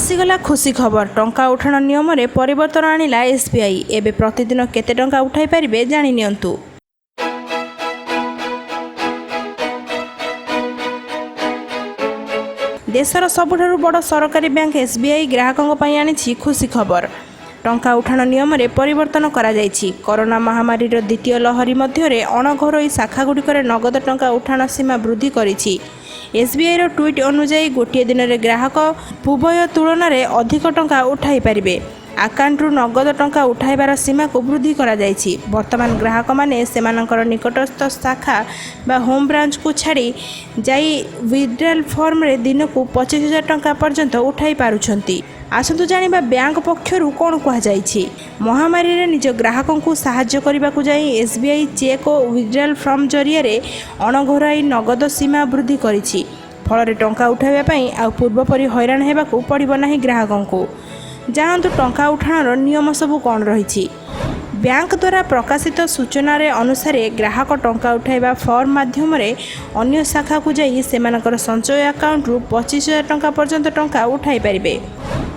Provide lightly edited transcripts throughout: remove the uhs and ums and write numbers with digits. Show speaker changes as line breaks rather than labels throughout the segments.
ଆସିଗଲା ଖୁସି ଖବର। ଟଙ୍କା ଉଠାଣ ନିୟମରେ ପରିବର୍ତ୍ତନ ଆଣିଲା ଏସ୍ବିଆଇ। ଏବେ ପ୍ରତିଦିନ କେତେ ଟଙ୍କା ଉଠାଇ ପାରିବେ, ଜାଣି ନିଅନ୍ତୁ। ଦେଶର ସବୁଠାରୁ ବଡ଼ ସରକାରୀ ବ୍ୟାଙ୍କ ଏସ୍ବିଆଇ ଗ୍ରାହକଙ୍କ ପାଇଁ ଆଣିଛି ଖୁସି ଖବର। ଟଙ୍କା ଉଠାଣ ନିୟମରେ ପରିବର୍ତ୍ତନ କରାଯାଇଛି। କରୋନା ମହାମାରୀର ଦ୍ୱିତୀୟ ଲହରୀ ମଧ୍ୟରେ ଅଣଘରୋଇ ଶାଖାଗୁଡ଼ିକରେ ନଗଦ ଟଙ୍କା ଉଠାଣ ସୀମା ବୃଦ୍ଧି କରିଛି। ଏସ୍ବିଆଇର ଟ୍ୱିଟ୍ ଅନୁଯାୟୀ, ଗୋଟିଏ ଦିନରେ ଗ୍ରାହକ ପୂବୟ ତୁଳନାରେ ଅଧିକ ଟଙ୍କା ଉଠାଇ ପାରିବେ। ଆକାଉଣ୍ଟରୁ ନଗଦ ଟଙ୍କା ଉଠାଇବାର ସୀମାକୁ ବୃଦ୍ଧି କରାଯାଇଛି। ବର୍ତ୍ତମାନ ଗ୍ରାହକମାନେ ସେମାନଙ୍କର ନିକଟସ୍ଥ ଶାଖା ବା ହୋମ୍ ବ୍ରାଞ୍ଚକୁ ଛାଡ଼ି ଯାଇ ୱିଥଡ୍ରାଲ୍ ଫର୍ମରେ ଦିନକୁ 25,000 ଟଙ୍କା ପର୍ଯ୍ୟନ୍ତ ଉଠାଇ ପାରୁଛନ୍ତି। ଆସନ୍ତୁ ଜାଣିବା ବ୍ୟାଙ୍କ ପକ୍ଷରୁ କ'ଣ କୁହାଯାଇଛି। ମହାମାରୀରେ ନିଜ ଗ୍ରାହକଙ୍କୁ ସାହାଯ୍ୟ କରିବାକୁ ଯାଇ ଏସ୍ବିଆଇ ଚେକ୍ ଓ ୱିଥଡ୍ରାଲ୍ ଫର୍ମ ଜରିଆରେ ଅଣଘରୋଇ ନଗଦ ସୀମା ବୃଦ୍ଧି କରିଛି। ଫଳରେ ଟଙ୍କା ଉଠାଇବା ପାଇଁ ଆଉ ପୂର୍ବପରି ହଇରାଣ ହେବାକୁ ପଡ଼ିବ ନାହିଁ ଗ୍ରାହକଙ୍କୁ। ଜାଣନ୍ତୁ ଟଙ୍କା ଉଠାଣର ନିୟମ ସବୁ କ'ଣ ରହିଛି। ବ୍ୟାଙ୍କ ଦ୍ୱାରା ପ୍ରକାଶିତ ସୂଚନାରେ ଅନୁସାରେ, ଗ୍ରାହକ ଟଙ୍କା ଉଠାଇବା ଫର୍ମ ମାଧ୍ୟମରେ ଅନ୍ୟ ଶାଖାକୁ ଯାଇ ସେମାନଙ୍କର ସଞ୍ଚୟ ଆକାଉଣ୍ଟରୁ 25,000 ଟଙ୍କା ପର୍ଯ୍ୟନ୍ତ ଟଙ୍କା ଉଠାଇ ପାରିବେ।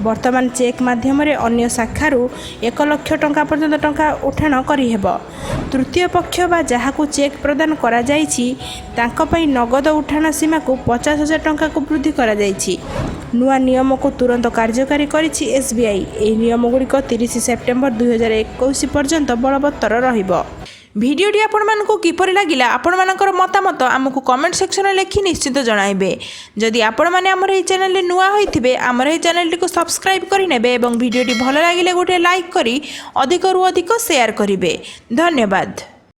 ବର୍ତ୍ତମାନ ଚେକ୍ ମାଧ୍ୟମରେ ଅନ୍ୟ ଶାଖାରୁ 1 ଲକ୍ଷ ଟଙ୍କା ପର୍ଯ୍ୟନ୍ତ ଟଙ୍କା ଉଠାଣ କରିହେବ। ତୃତୀୟ ପକ୍ଷ ବା ଯାହାକୁ ଚେକ୍ ପ୍ରଦାନ କରାଯାଇଛି, ତାଙ୍କ ପାଇଁ ନଗଦ ଉଠାଣ ସୀମାକୁ 50,000 ଟଙ୍କାକୁ ବୃଦ୍ଧି କରାଯାଇଛି। ନୂଆ ନିୟମକୁ ତୁରନ୍ତ କାର୍ଯ୍ୟକାରୀ କରିଛି ଏସ୍ବିଆଇ। ଏହି ନିୟମଗୁଡ଼ିକ 30 ସେପ୍ଟେମ୍ବର 2021 ପର୍ଯ୍ୟନ୍ତ ବଳବତ୍ତର ରହିବ।
ଭିଡ଼ିଓଟି ଆପଣମାନଙ୍କୁ କିପରି ଲାଗିଲା, ଆପଣମାନଙ୍କର ମତାମତ ଆମକୁ କମେଣ୍ଟ ସେକ୍ସନରେ ଲେଖି ନିଶ୍ଚିତ ଜଣାଇବେ। ଯଦି ଆପଣମାନେ ଆମର ଏହି ଚ୍ୟାନେଲରେ ନୂଆ ହୋଇଥିବେ, ଆମର ଏହି ଚ୍ୟାନେଲଟିକୁ ସବସ୍କ୍ରାଇବ୍ କରିନେବେ ଏବଂ ଭିଡ଼ିଓଟି ଭଲ ଲାଗିଲେ ଗୋଟିଏ ଲାଇକ୍ କରି ଅଧିକରୁ ଅଧିକ ସେୟାର କରିବେ। ଧନ୍ୟବାଦ।